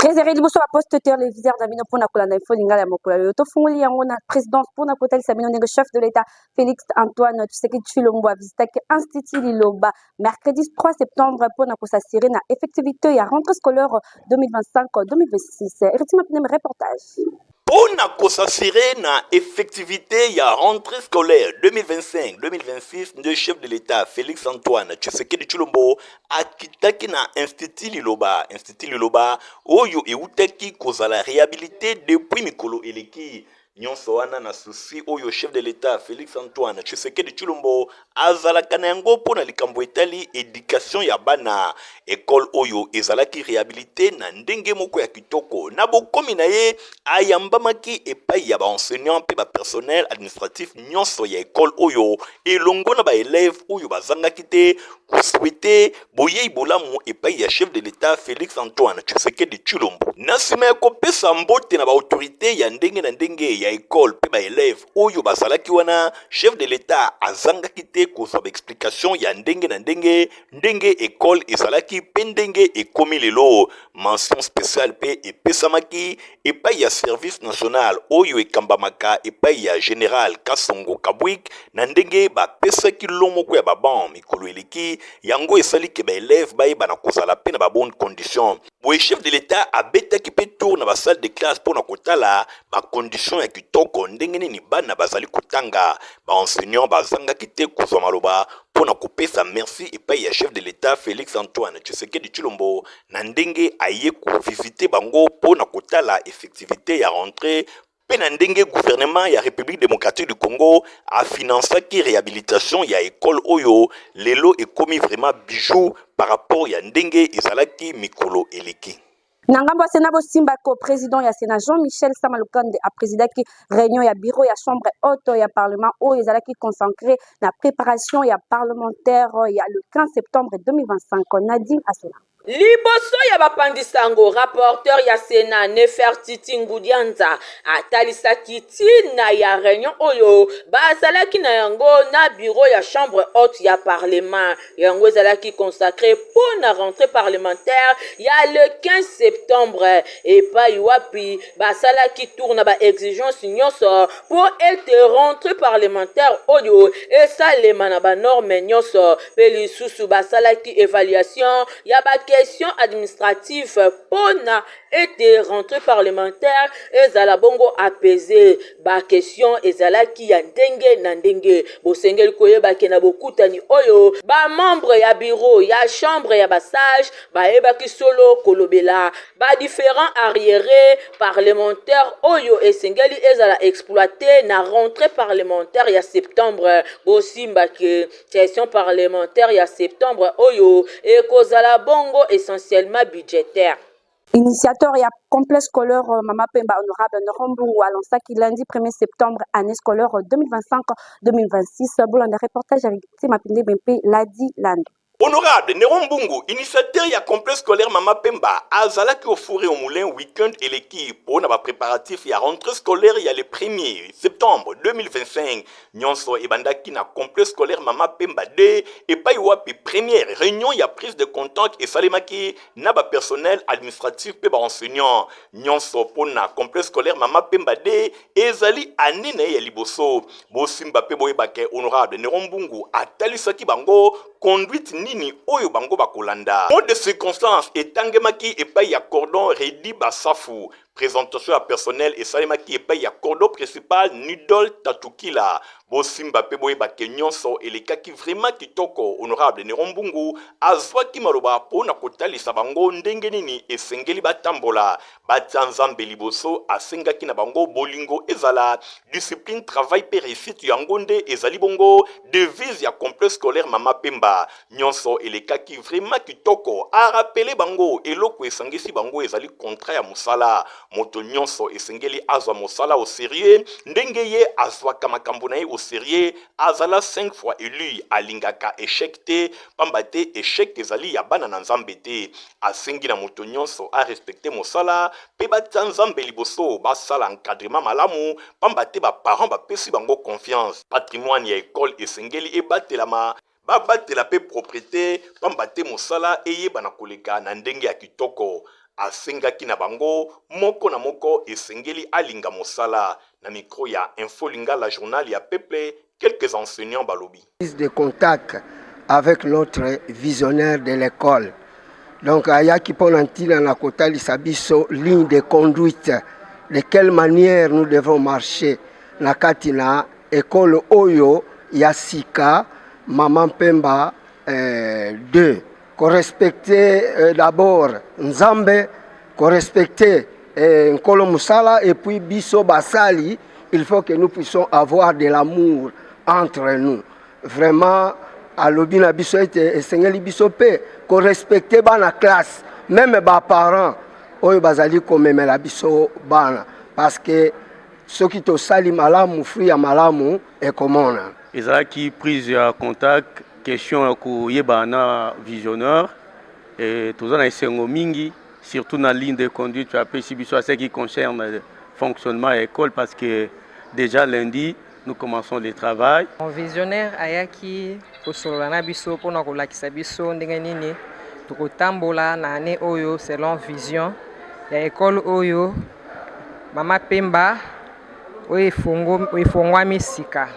Trésorier liboso ba poste téléviseur na bino mpona kolanda info lingala ya mokolo ya lelo. Tofungoli yango na présidence mpona kotalisa bino ndenge chef de l'État Félix Antoine Tshisekedi Tshilombo avisitaki Institut Liloba mercredi 3 septembre mpona kosasire na effectivité ya rentrée scolaire 2025-2026. Héritier Mapineme, reportage. Mpo na kosasire na effectivité ya rentrée scolaire 2025-2026 nde chef de l'État Félix Antoine Tshisekedi Tshilombo akitaki na Institut Liloba. Institut Liloba oyo eutaki kozala réhabilité depuis mikolo eleki. Nyonso wana na souci oyo chef de l'Etat Felix Antoine Tshisekedi Tshilombo azalaka na yango mpo na likambo etali education ya bana. Ecole oyo ezalaki rehabilite na ndenge moko ya kitoko. Na bokomi na ye, ayambamaki epai ya ba enseignants mpe ba personnel administratif nyonso ya ecole oyo elongo na ba elèves oyo bazangaki te ko souhaiter boyei bolamu epai ya chef de l'Etat Felix Antoine Tshisekedi Tshilombo. Na nsima ya kopesa mbote na ba autorites ya ndenge na ndenge ya ecole mpe ba elèves oyo bazalaki wana, chef de l'Etat azangaki te kozwa ba explications ya ndenge na ndenge, ndenge ecole ezalaki mpe ndenge ekomi lelo. Mention speciale mpe epesamaki epai ya service national oyo ekambamaka epai ya general Kasongo Kabwik na ndenge bapesaki lot moko ya ba bancs mikolo eleki. Yango esali ke ba elèves bayeba na kozala mpe na ba bonnes conditions. Boye chef de l'Etat abetaki mpe tour na ba salles de classe mpo na kotala ba conditions ya kitoko ndenge nini bana bazali kotanga. Ba enseignants bazangaki te kozwa maloba mpo na kopesa merci epai ya chef de l'Etat Felix Antoine Tshisekedi Tshilombo na ndenge aye ko visiter bango mpo na kotala effectivite ya rentree mpe na ndenge gouvernement ya Republique democratique du Congo a financaki rehabilitation ya ecole oyo lelo ekomi vraiment bijou par rapport ya ndenge ezalaki mikolo eleki. Na ngambo ya Senat, bosimba ko president ya Senat Jean-Michel Sama Lukonde apresidaki réunion ya bureau ya chambre haute ya parlement oyo ezalaki consacré na préparation ya parlementaire ya le 15 septembre 2025. Nadine Asona. Liboso ya bapanzi sango, rapporteur ya Senat Nefertiti Ngudianza atalisaki ntina ya reunion oyo bazalaki na yango na bureau ya chambre haute ya parlement. Yango ezalaki consacre mpo na rentree parlementaire ya le 15 septembre, epayi wapi basalaki tour na ba exigences nyonso mpo ete rentree parlementaire oyo esalema na ba normes nyonso mpe lisusu basalaki evaluation ya ba questions administratives mpo na ete rentree parlementaire ezala bongo apaisee. Ba questions ezalaki ya ndenge na ndenge. Bosengeli koyeba ke na bokutani oyo, ba membres ya bureau ya chambre ya ba sages bayebaki solo kolobela ba differents arrieres parlementaires oyo esengeli ezala exploiter na rentree parlementaire ya septembre. Bosimba ke session parlementaire ya septembre oyo ekozala bongo essentiellement budgetaire. Initiateur ya complexe scolaire Mama Pemba, honorable Noron Mbungu, alansaki lundi 1er septembre année scolaire 2025-2026. Bolanda reportage avec Tima Pinde Bempe, Ladi Lando. Honorable Neron Mbungu, initiateur ya complexe scolaire Mama Pemba, azalaki au four et au moulin week-end eleki po na ba préparatifs ya rentrée scolaire ya le 1er septembre 2025. Nyonso ebandaki na complexe scolaire Mama Pemba 2 epai wapi première réunion ya prise de contact esalemaki na ba personnel administratif pe ba enseignants. Nyonso po na complexe scolaire Mama Pemba 2 ezali année na ye ya liboso. Bosimba pe boyeba ke honorable Neron Mbungu atalisaki bango conduite nini oyo bango bakolanda. Mot de circonstance etangemaki epai ya cordon Reddy Basafu. Presentation ya personnel esalemaki epai ya cordon principal Nidol Tatukila. Bosimba pe boyeba ke nyonso elekaki vraiment kitoko. Honorable Neron Mbungu azwaki maloba po na kotalisa bango ndenge nini esengeli batambola. Batia Nzambe liboso, asengaki na bango bolingo ezala, discipline, travail pe reussite, yango nde ezali bongo devise ya complexe scolaire Mama Pemba. Nionso elekaki vraiment kitoko, a rappeler bango eloko esangisi bango ezali contrat ya mosala. Moto nyonso esengeli azwa mosala au sérieux ndenge ye azwaka makambo na ye au sérieux. Azala 5 fois élu, alingaka échec te, pamba te échec ezali ya bana na Nzambe te. Asengi na moto nyonso arespecte mosala mpe batia Nzambe liboso, basala encadrement malamu, pamba te baparent bapesi bango confiance. Patrimoine ya ekole esengeli ebatelama, babatela mpe propriété, pamba te mosala eyebana koleka na ndenge ya kitoko. Asengaki na bango moko na moko esengeli alinga mosala. Na micro ya Info Lingala, journal ya peuple, quelques enseignants balobi. Prise de contact avec notre visionnaire de l'école. Donc ayaki mpona ntina na kotalisa biso ligne de conduite, de quelle manière nous devons marcher na kati na ekole oyo ya sika Mama Mpemba 2. Korespecte d'abord Nzambe, korespecte Nkolo mosala, et puis biso basali, il faut que nous puissions avoir de l'amour entre nous. Vraiment alobi na biso ete esengeli biso mpe korespecte bana classe, même baparent oyo bazali komemela biso bana, parce que soki tosali malamu, fruit ya malamu ekomona. Ezalaki prise ya contact, question ya koyeba na visionnaire. E toza na esengo mingi, surtout na ligne de conduite apesi biso à ce qui concerne le fonctionnement ya école, parce que déjà lundi nous commençons le travail. Mon visionnaire ayaki kosolola na biso mpona kolakisa biso ndenge nini tokotambola na année oyo selon vision ya ekole oyo Mama Pemba oyo efongwami sika.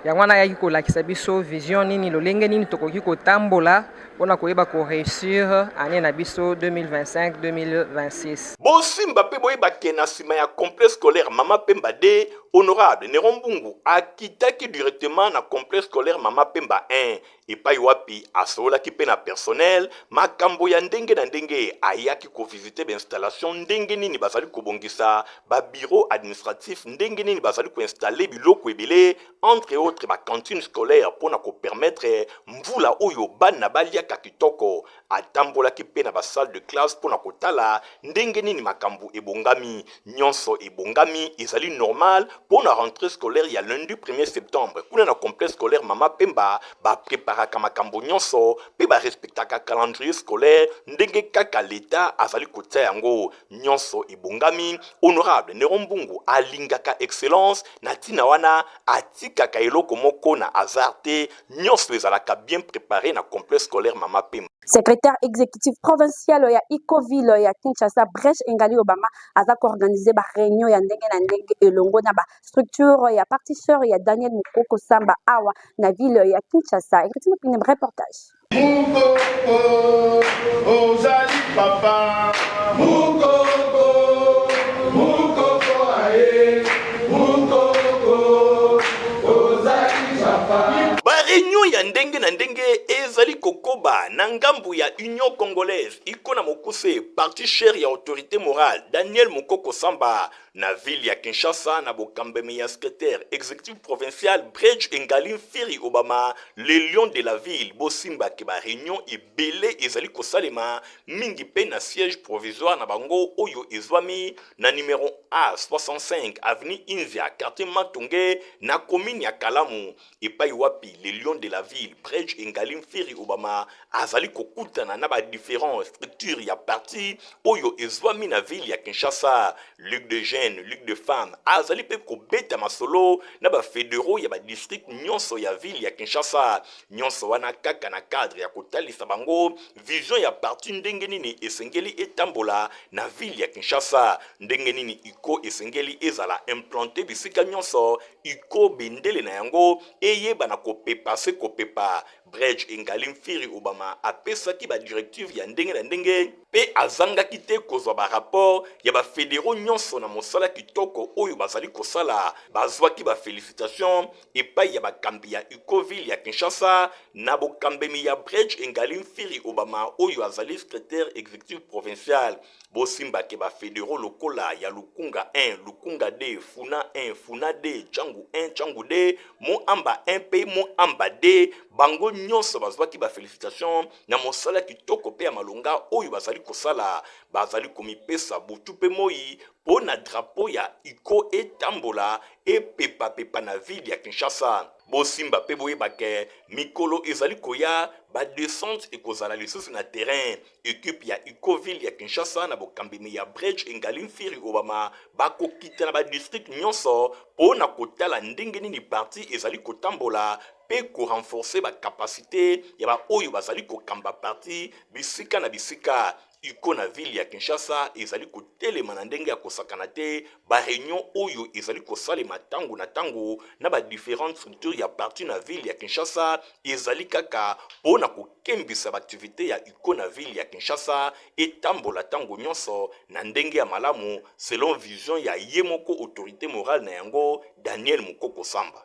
Yango wana ayaki kolakisa biso vision nini, lolenge nini tokoki kotambola mpona koyeba koréussir année na biso 2025-2026. Bosimba mpe boyeba ke na nsima ya complexe scolaire Mama Pemba 2, honorable Neron Mbungu akitaki directement na complexe scolaire Mama Pemba 1, epai wapi asololaki mpe na personnel makambo ya ndenge na ndenge. Ayaki kovisite bainstallation, ndenge nini bazali kobongisa babureau administratif, ndenge nini bazali koinstalle biloko ebele, entre autres bacantine scolaire mpona kopermettre mvula oyo bana baliaka kitoko. Atambolaki mpe na basalle de classe mpona kotala ndenge nini makambo ebongami. Nyonso ebongami, ezali normal mpona rentrée scolaire ya lundi 1er septembre. Kuna na complexe scolaire Mama Pemba, bapreparaka makambo nyonso mpe barespectaka calendrier scolaire ndenge kaka leta azali kotia yango. Nyonso ebongami. Honorable Nero Mbungu alingaka excellence, na ntina wana atikaka eloko moko na hasard te. Nyonso ezalaka bien préparé na complexe scolaire Mama Pemba. Secrétaire exécutif provincial ya Ecoville ya Kinshasa, Breche Engali Obama, aza koorganize baréunion ya ndenge na ndenge elongo na bastructure ya parti cher ya Daniel Mukoko Samba awa na ville ya Kinshasa. Effectivement, pine reportage. Mukoko ozali papa, Mukoko, Mukoko aye, Mukoko ozali papa. Baréunion ya ndenge na ndenge ezali kokoba na ngambu ya Union congolaise iko na mokuse, parti cher ya autorité morale Daniel Mokoko Samba, na ville ya Kinshasa, na bokambemi ya secrétaire exécutif provincial Bridge Engali Mfiri Obama, le lion de la ville. Bosimbaki baréunion ebele ezali kosalema mingi mpe na siège provisoire na bango oyo ezwami na numéro A 65, avenue Inzia, quartier Matonge, na commune ya Kalamu, epai wapi le lion de la ville Bridge Engali Mfiri Obama azali kokutana na badifférent structure ya parti oyo ezwami na ville ya Kinshasa, Ligue de jeunes, Ligue de femmes. Azali mpe kobeta masolo na bafédéraux ya badistrict nyonso ya ville ya Kinshasa. Nyonso wana kaka na cadre ya kotalisa bango vision ya parti, ndenge nini esengeli etambola na ville ya Kinshasa, ndenge nini iko esengeli ezala implanté bisika nyonso, iko bendele na yango eyebana kopepa se kopepa. Bridge Engali Mfiri Obama apesaki badirective ya ndenge na ndenge mpe azangaki te kozwa barapport ya bafédéraux nyonso na mosala kitoko oyo bazali kosala. Bazwaki bafélicitation epai ya bakambi ya Ucoville ya Kinshasa na bokambemi ya Bridge Engali Mfiri Obama oyo azali secrétaire exécutif provincial. Bosimbake bafédéraux lokola ya Lukunga 1, Lukunga 2, Funa 1, Funa 2, Tshangu 1, Tshangu 2, Moamba 1 mpe Moamba 2, bango nyonso bazwaki bafélicitation na mosala kitoko mpe ya malonga oyo bazali. bazali kosala. Bazali komipesa butu mpe moi mpo na drapeau ya UCO etambola epepapepa na ville ya Kinshasa. Bosimba mpe boyeba ke mikolo ezali koya ba descente ekozala lisusu na terrain. Equipe ya UCO ville ya Kinshasa na bokambemi ya Bridge Engali Mfiri Obama bakokita na ba district nyonso mpo na kotala ndenge nini parti ezali kotambola mpe ko renforcer ba capacite ya ba oyo bazali kokamba parti bisika na bisika. UCO na ville ya Kinshasa ezali kotelema na ndenge ya kosakana te. Ba reunion oyo ezali kosalema tango na tango na ba differentes structures ya parti na ville ya Kinshasa ezali kaka mpo na kokembisa ba activites ya UCO na ville ya Kinshasa etambola tango nyonso na ndenge ya malamu selon vision ya ye moko autorite morale na yango Daniel Mukoko Samba.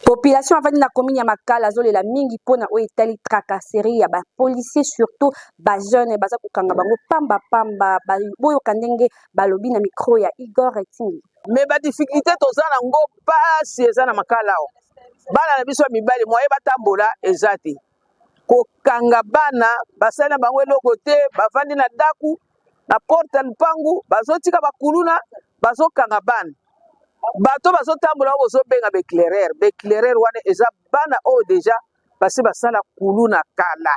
Population avandi na commune ya Makala azolela mingi mpo na oyo etali tracasserie ya ba policiers, surtout ba jeunes baza kokanga bango pamba pamba. Boyoka ndenge balobi na micro ya Igor Etingi. Mais ba difficulté toza nango, pasi eza na Makala awa, bana na biso ya mibali moye batambola eza te. Kokanga bana basali na bango eloko te, bavandi na ndaku na porte ya lupangu, bazotika bakuluna, bazokanga bana. Bato bazotambola oyo bozobenga baéclaireur, baéclaireur wana eza bana oyo deja basi basala kuluna kala.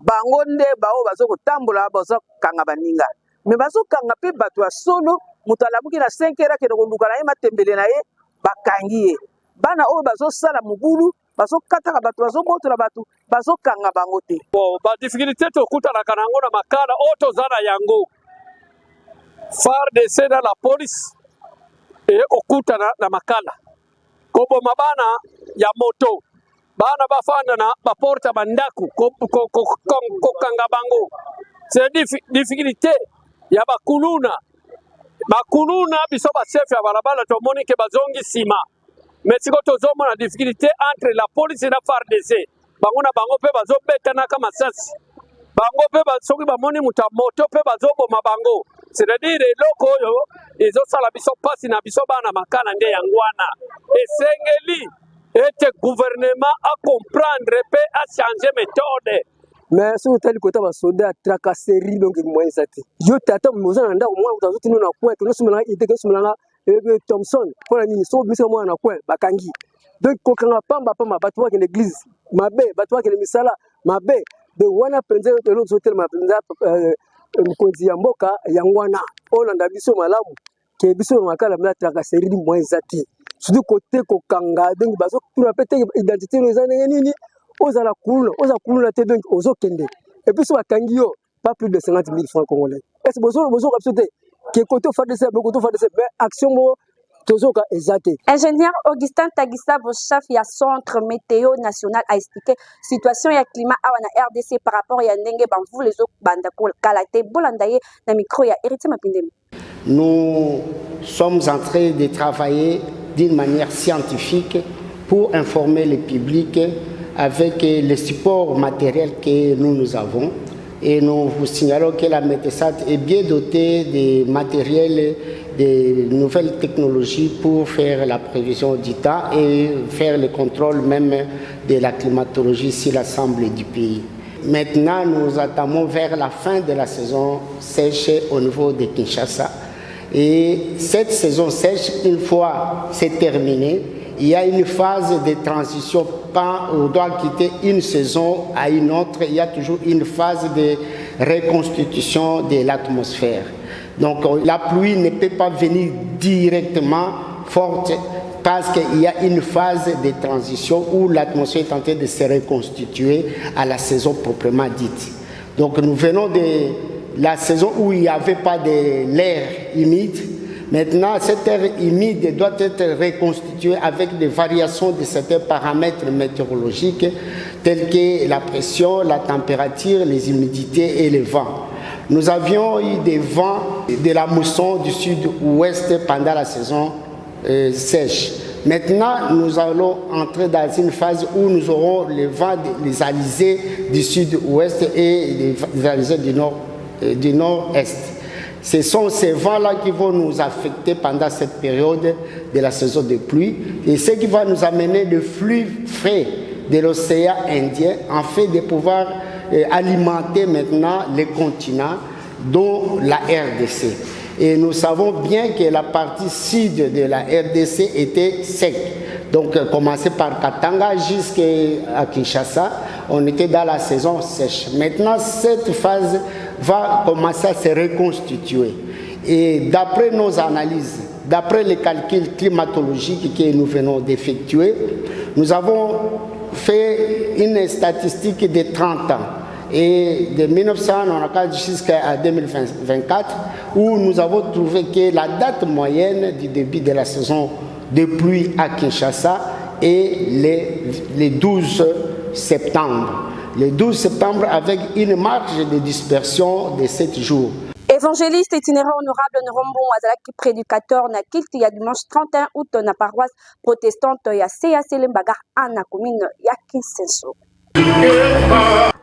Bango nde baoyo bazokotambola, bazokanga baninga, me bazokanga mpe bato ya solo. Moto alamuki na 5 heures, akende koluka na ye matembele na ye, bakangi ye. Bana oyo bazosala mobulu, bazokataka bato, bazobotola bato, bazokanga bango te. Bon, badifficulté tokutanaka na yango na Makala oyo toza na yango, FARDC na la police eye kokutana na Makala koboma bana ya moto, bana bafanda na baporte ya bandako, kokanga bango. C'est difficulté ya bakuluna. Bakuluna biso bashefe ya balabala tomoni ke bazongi nsima. Mais sikoyo tozomona difficulté entre la police na FARDC, bango na bango mpe bazobetanaka masasi, bango mpe soki bamoni moto ya moto mpe bazoboma bango. C'est-à-dire eloko oyo ezosala biso mpasi na biso bana Makala nde yango wana. Esengeli ete gouvernement acomprendre mpe achange méthode. Mais soki otali kota basoda ya tracasserie, donc moyen eza te. Yo tata oza na ndako, mwana moto azotino na coin, tonosomelanga ide, tonosomelanga ebe Thomson. Mpo na nini? Soki obimisaka mwana na coin, bakangi. Donc kokanga pamba pamba, bato bakende église mabe, bato bakende misala mabe. Donc wana mpenza eloko tozotelema mpenza, mokonzi ya mboka yango wana olanda biso malamu ke biso na Makala mpenza tracasserie moyen eza te, surtout kote kokanga. Donc bazotuna mpe te identité no eza ndenge nini, ozala kuluna, ozala kuluna te. Donc ozokende, et puis so bakangi yo, pas plus de 50 000 francs congolais. Est ce bozoka biso te ke kote FARDC, kote FARDC, mais action moko tozoka eza te. Ingénieur Augustin Tagisabo, chef ya Centre Météo National, a expliqué situation ya climat awa na RDC par rapport ya ndenge bamvula ezobanda kala te. Bolanda ye na micro ya Héritier Mapindemi. Nous sommes en train de travailler d'une manière scientifique pour informer le public avec les supports matériels que nous, nous avons. Et nous vous signalons que la Métésat est bien dotée de matériels, de nouvelles technologies pour faire la prévision du temps et faire le contrôle même de la climatologie sur l'ensemble du pays. Maintenant, nous attendons vers la fin de la saison sèche au niveau de Kinshasa. Et cette saison sèche, une fois c'est terminé, il y a une phase de transition. Quand on doit quitter une saison à une autre, il y a toujours une phase de reconstitution de l'atmosphère. Donc la pluie ne peut pas venir directement forte parce qu'il y a une phase de transition où l'atmosphère est en train de se reconstituer à la saison proprement dite. Donc nous venons de la saison où il n'y avait pas de l'air humide. Maintenant, cet air humide doit être reconstitué avec des variations de certains paramètres météorologiques tels que la pression, la température, les humidités et le vent. Nous avions eu des vents de la mousson du sud-ouest pendant la saison sèche. Maintenant, nous allons entrer dans une phase où nous aurons les vents, les alizés du sud-ouest et les alizés du nord, du nord-est. Ce sont ces vents-là qui vont nous affecter pendant cette période de la saison de pluie et ce qui va nous amener le flux frais de l'océan Indien en fait de pouvoir alimenter maintenant les continents, dont la RDC. Et nous savons bien que la partie sud de la RDC était sec. Donc, commencer par Katanga jusqu'à Kinshasa, on était dans la saison sèche. Maintenant, cette phase va commencer à se reconstituer. Et d'après nos analyses, d'après les calculs climatologiques que nous venons d'effectuer, nous avons fait une statistique de 30 ans et de 1994 jusqu'à 2024, où nous avons trouvé que la date moyenne du début de la saison de pluie à Kinshasa est le 12 septembre. Le 12 septembre avec une marge de dispersion de 7 jours. Évangéliste itinérant honorable Néron Mbungu azalaki prédicateur na culte ya dimanche 31 août na paroisse protestante ya CAC Lemba Gare 1 na commune ya Kisenso.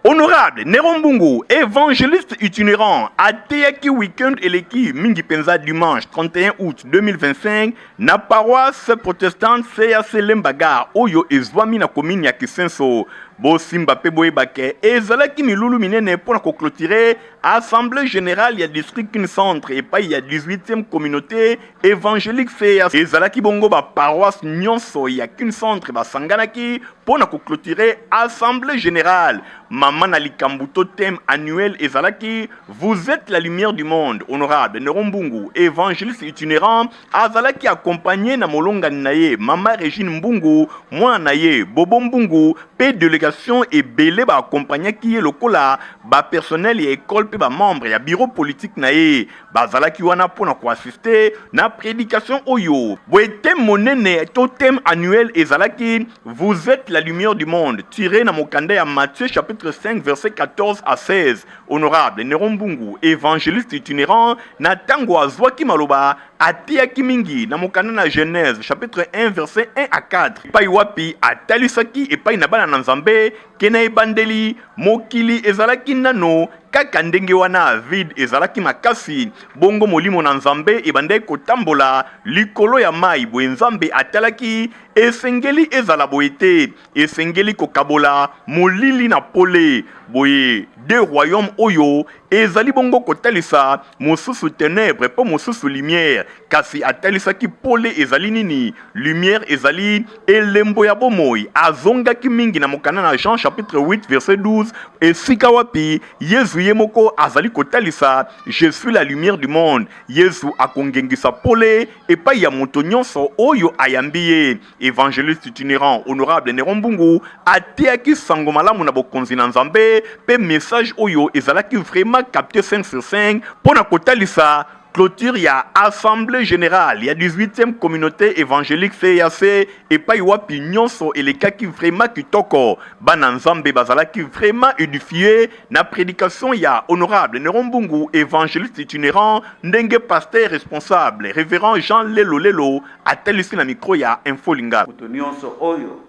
Honorable Néron Mbungu, évangéliste itinérant, ateyaki week-end eleki mingi mpenza dimanche 31 août 2025 na paroisse protestante CAC Lemba Gare oyo ezwami na commune ya Kisenso. Bosimba mpe boyeba ke ezalaki milulu minene mpo na koclôturer assemblée générale ya district Kin Centre epai ya 18e communauté évangélique CAC. Ezalaki bongo baparoisse nyonso ya Kin Centre basanganaki mpo na koclôturer assemblée générale. Mama na likambo to thème annuel ezalaki "Vous êtes la lumière du monde". Honorable Néron Mbungu, évangéliste itinérant, azalaki accompagné na molongani na ye mama Régine Mbungu, mwana na ye Bobo Mbungu mpe délégation ebele baaccompagnaki ye lokola bapersonnel ya ekole mpe bamembre ya bureau politique na ye. Bazalaki wana mpo na koassister na prédication oyo. Boye thème monene to thème annuel ezalaki "Vous êtes la lumière du monde", tiré na mokanda ya Matthieu chapitre 5 verset 14 à 16. Honorable Néron Mbungu, évangéliste itinérant, na ntango azwaki maloba, ateyaki mingi na mokanda na Genèse chapitre 1 verset 1 à 4, epai wapi atalisaki epai na bana na Nzambe ke na ebandeli mokili ezalaki nano kaka ndenge wana, vide ezalaki makasi. Bongo molimo na Nzambe ebandaki kotambola likolo ya mai. Boye Nzambe atalaki esengeli ezala boye te, esengeli kokabola molili na pole. Boye deux royaume oyo ezali bongo kotalisa mosusu ténèbre mpo mosusu lumière. Kasi atalisaki pole ezali nini, lumière ezali elembo ya bomoi. Azongaki mingi na mokanda na Jean chapitre 8 verset 12, esika wapi Yezu ye moko azali kotalisa: "Je suis la lumière du monde." Yezu akongengisa pole epai ya moto nyonso oyo ayambi ye. Évangéliste itinérant honorable Néron Mbungu ateyaki sango malamu na bokonzi na Nzambe mpe message oyo ezalaki vraiment capté 5 sur 5 mpo na kotalisa clôture ya assemblée générale ya 18e communauté évangélique CAC, epai wapi nyonso elekaki vraiment kitoko. Bana Nzambe bazalaki vraiment édifié na prédication ya honorable Néron Mbungu, évangéliste itinérant, ndenge pasteur responsable révérend Jean Lelo Lelo atelisi na micro ya Info Lingala. Moto nyonso oyo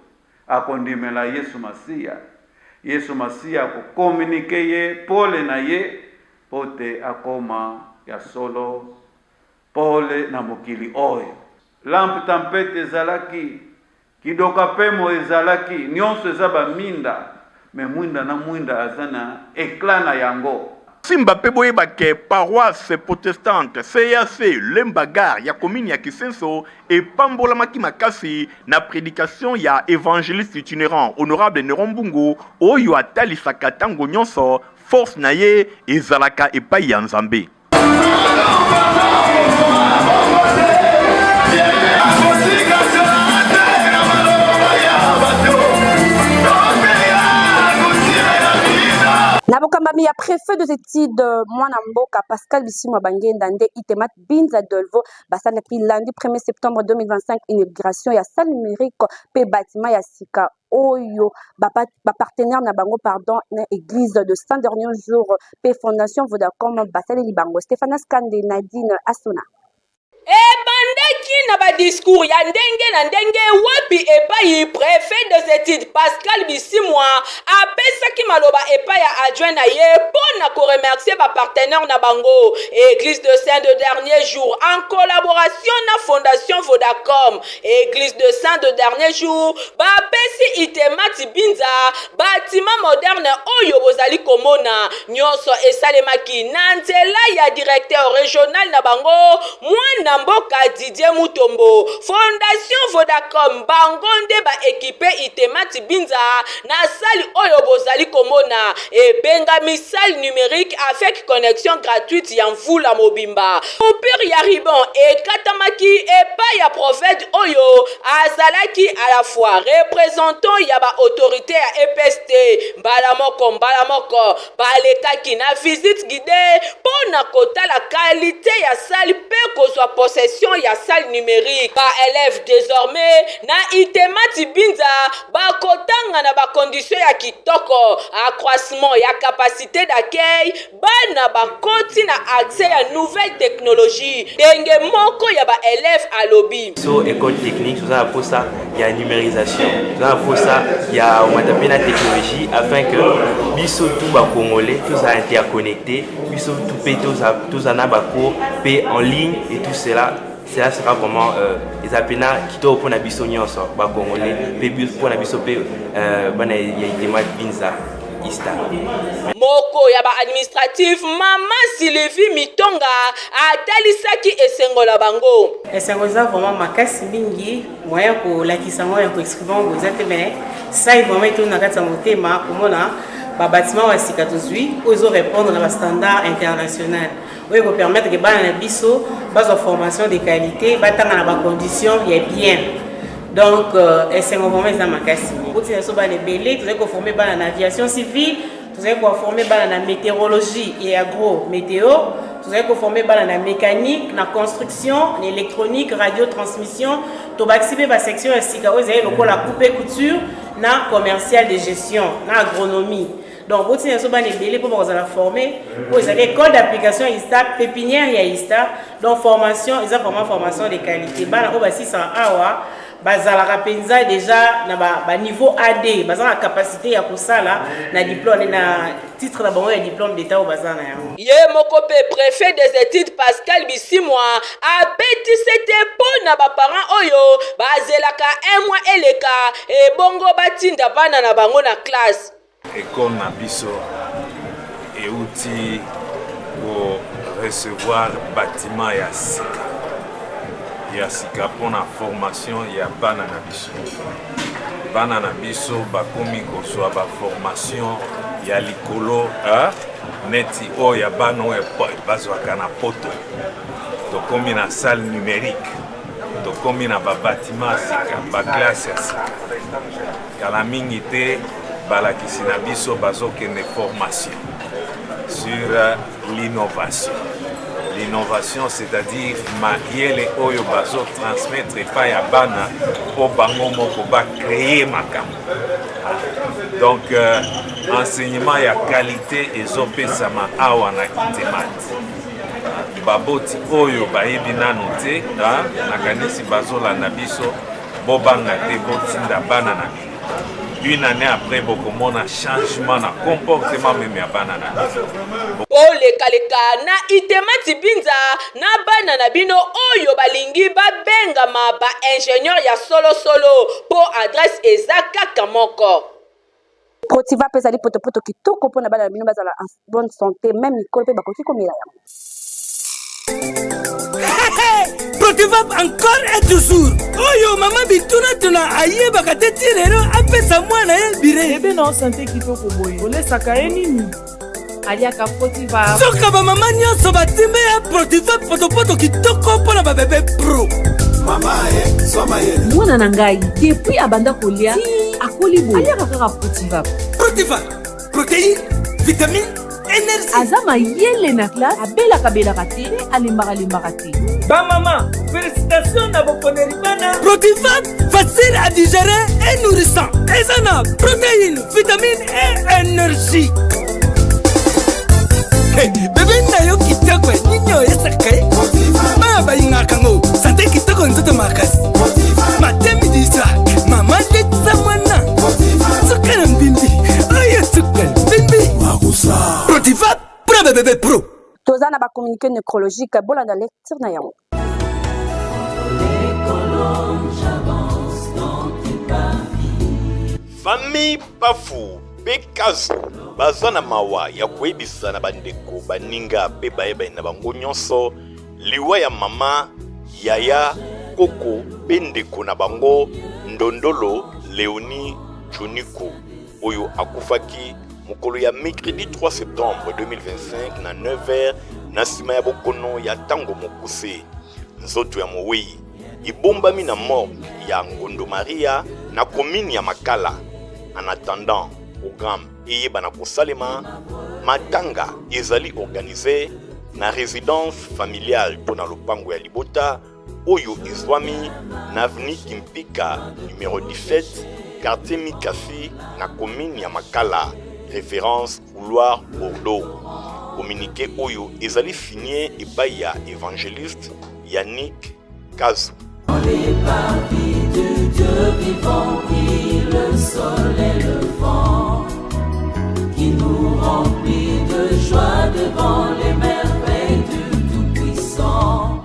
akondimela Yesu Masiya, Yesu Masiya akocommuniquer ye pole na ye mpo te akoma ya solo pole na mokili oyo. Lampe tempête ezalaki, kidoka pemo ezalaki, nyonso eza baminda, mais mwinda na mwinda aza na éclat na yango. Simba mpe boyeba ke paroisse protestante CAC Lemba Gare ya commune ya Kisenso epambolamaki makasi na prédication ya évangéliste itinérant honorable Néron Mbungu, oyo atalisaka ntango nyonso force na ye ezalaka epai ya Nzambe. Na bokambami ya préfet des études, mwana mboka Pascal Bisimwa Bangenda, nde Itemat Binza Delvo basalaki lundi 1er septembre 2025 inauguration ya salle numérique mpe bâtiment ya sika oyo bapartenaire na bango, pardon, na Église de Saint Dernier Jour mpe Fondation Vodacom basaleli bango. Stéphanas Kande, Nadine Asona. Ebandaki na ba discours ya ndenge na ndenge wapi epayi prefet des etudes Pascal Bisimwa apesaki maloba epai ya adjoint na ye mpo na ko remercier ba partenaires na bango Eglise de Saint de Dernier Jour en collaboration na Fondation Vodacom. Eglise de Saint de Dernier Jour bapesi Itemati Binza Batiment moderne oyo bozali komona nyonso esalemaki na nzela ya directeur regional na bango mwana mboka Didier Mutombo. Fondation Vodacom bango nde ba equipe Itemati Binza na salle oyo bozali komona ebengami salle numerique avec connexion gratuite ya mvula mobimba. Coupure ya ruban ekatamaki epai ya prophète oyo Azalaki à la fois representant ya ba autorites ya EPST. Mbala moko mbala moko, balekaki na visite guidee mpo na kotala qualite ya salle mpe kozwa possession ya salle numerique. Ba elèves desormais na Itemati Binza bakotanga na ba conditions ya kitoko, accroissement ya capacite d'accueil, Bana bakoti na accès ya nouvelle technologie, ndenge moko ya ba elèves alobi. Biso ecole technique toza na posa ya numerisation, toza na posa ya omata mpe na technologie afin que biso tout ba congolais tozala interconnecte, biso tout mpe tozala na ba cours mpe en ligne et tout cela cela sera vraiment euh, eza mpena kitoko mpo na biso nyonso ba congolais mpe mpo na biso mpe euh, bana ya itema binza Ista. Moko ya ba administratif mama Sylvie Mitonga atalisaki esengo na bango. Esengo eza vraiment makasi mingi, moyen ya kolakisa yango ya koexprime yango eza te, mais sai vraiment etondi na kati ya motema komona ba bâtiment ya sika tozwi oyo ezo répondre na ba standard international oyo ekopermettre ke bana na biso bazwa formation de qualité, batanga na ba conditions ya bien. Donc euh, esengo vraiment eza makasi. Boti na biso bana ebele, tozali koforme bana na aviation civile, tozali koforme bana na météorologie et agro météo, tozali koforme bana na mécanique, na construction, na électronique, radio transmission, tobakisi mpe basection ya sika oyo ezali lokola coupe couture na commercial de gestion na agronomie. Donc boti na biso bana ebele mpo bakozala forme oyo ezali école d'application ya ISTA, pépinière ya ISTA. Donc formation eza vraiment formation de qualité. Bana oyo basisaka awa bazalaka mpenza déjà na ba, ba niveau AD, baza na capacité ya kosala na diplôme na titre na bango ya diplôme d'état oyo baza na yango. Ye moko mpe prefet des etudes Pascal Bisimwa abeti sete mpo na ba parents oyo bazelaka un mois eleka ebongo batinda bana na bango na classe. Ecole na biso euti ko recevoir batiment ya sika ya sika mpona formation ya bana na biso. Bana na biso bakomi kozwa ba formation ya likolo eh, neti oyo ya bana oyo bazwaka na poto. Tokomi na salle numerique, tokomi na ba batiment ya sika, ba classe ya sika. Kala mingi te balakisi na biso bazokende formation sur l'innovation. L'innovation, c'est-à-dire mayele oyo bazo transmettre epai ya bana mpo bango moko ba créer makambo. Donc euh, enseignement ya qualité ezopesama awa na Itemat. Baboti oyo bayebi nano te, nakanisi bazolanda biso Bobanga te, botinda bana na bino. Une année après bokomona changement na comportement meme ya bana na bino. Bolekaleka na Itemati Binza na bana na bino oyo balingi babengama ba ingenieur ya solo solo po adresse eza kaka moko. Protiva mpe ezali potopoto kitoko mpo na bana na bino bazala en bonne santé, meme mikolo mpe bakoki komela yango. Protivap encore et toujours oyo mama bitunatuna ayebaka te ti lelo apesa mwana ye bire bebe na sante kitoko boye olesaka ye nini aliaka protiva soka bamama nyonso batimbe ya protiva potopoto kitoko mpo na babebe pro mama ye zwa mayele mwana na ngai depuis abanda kolia ti akoli boye aliaka kaka protiva protiva protéine vitamine energie aza mayele na classe abelaka belaka te mpe alembaka lembaka te bamama félicitation na boponeli bana protiva facile à digérer et nourrissant eza na protéine vitamine et énergie hey, bebe na yo kitoko nini oyesaka ye bana balingaka Tomelaka yango sante kitoko nzoto makasi. Matin midi soir mama letisa mwana suka na mbimbi oyo suka na mbimbi. Protiva pro bebebe pro. Toza na ba communiqué nécrologique bolanda lecture na yango. Famille Pafu mpe Kazu baza na mawa ya koyebisa na bandeko, baninga mpe bayebani na bango nyonso liwa ya mama, yaya, koko mpe ndeko na bango Ndondolo Leonie Chuniko oyo akufaki mokolo ya mercredi 3 septembre 2025 na 9h na nsima ya bokono ya ntango mokuse. Nzoto ya mowei ebombami na morgue ya Ngondo Maria na commune ya Makala. En attendant programme eyebana kosalema, matanga ezali organise na residence familiale to na lopango ya libota oyo ezwami na avenue Kimpika numero 17 quartier Mikasi na commune ya Makala, reference couloir Bordeaux. Communiqué oyo ezali signé epai ya evangeliste Yannick Kazu. Les parvis du Dieu vivant qui le sol et le vent, qui nous remplit de joie devant les merveilles du Tout-Puissant.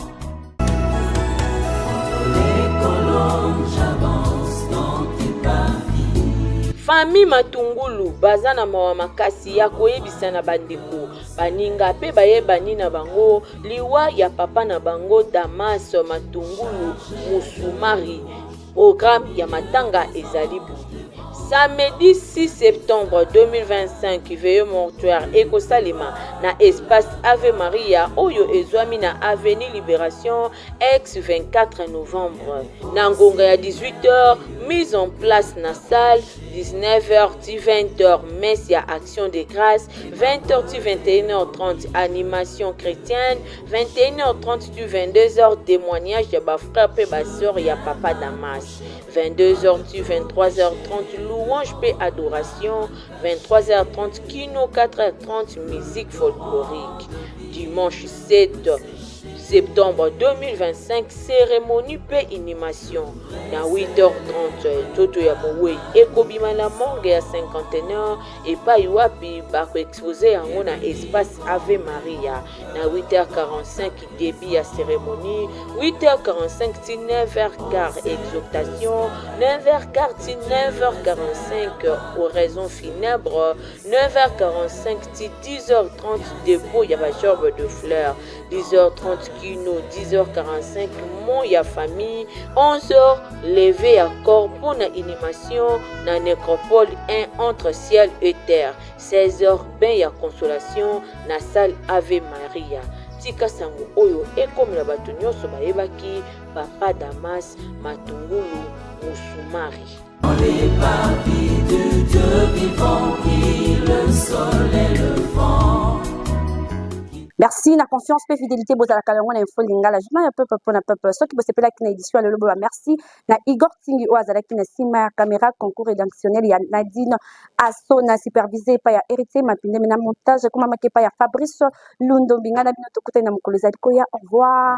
Entre les colonnes, j'avance dans tes parvis. Famille Matungulu baza na mawa makasi ya koyebisa na bandeko, baninga pe bayebani na bango liwa ya papa na bango Damas Matungulu Musumari. Programme ya matanga ezali boye. Samedi 6 septembre 2025, veillée mortuaire ekosalema na espace Ave Maria oyo ezwami na avenue Liberation ex 24 novembre na ngonga ya 18h, mise en place na salle 19h ti 20h, messe ya action de grâce 20h ti 21h30, animation chrétienne 21h30 ti 22h, témoignage ya ba frères pe ba sœurs ya papa Damas 22h ti 23h30, louange pe adoration 23h30 kino 4h30, musique folklorique. Dimanche 7 septembre 2025, cérémonie pe inhumation na 8h30, nzoto ya mowei ekobima na morgue ya cinquantenaire epai wapi bakoexpose yango na espace Ave Maria na 8h45, début ya cérémonie 8h45 ti 9h15, exhortation 9h15 ti 9h45, oraison funèbre 9h45 ti 10h30, dépôt ya ba gerbe de fleurs 10h30 kino 10h45, mot ya famille 11h, levée ya corps pour na inhumation na nécropole 1 entre ciel et terre 16h, bain ya consolation na salle Ave Maria. Tika sango oyo ekomela bato nyonso bayebaki papa Damas Matungulu Musumari. Dans les parvis du Dieu vivant qui le sol et le vent. Merci na confiance pe fidélité bozalaka yango na Info Lingala, journal ya peuple pona peuple. Soki bosepelaki na édition ya lelo, boba merci na Igor Tingi oyo azalaki na nsima ya caméra, concours rédactionnel ya Nadine Asona, supervisé epai ya Héritier Mapindeme, na montage ekomamaki epai ya Fabrice Lundombi. Ngai na bino tokutani na mokolo ezali koya. Au revoir.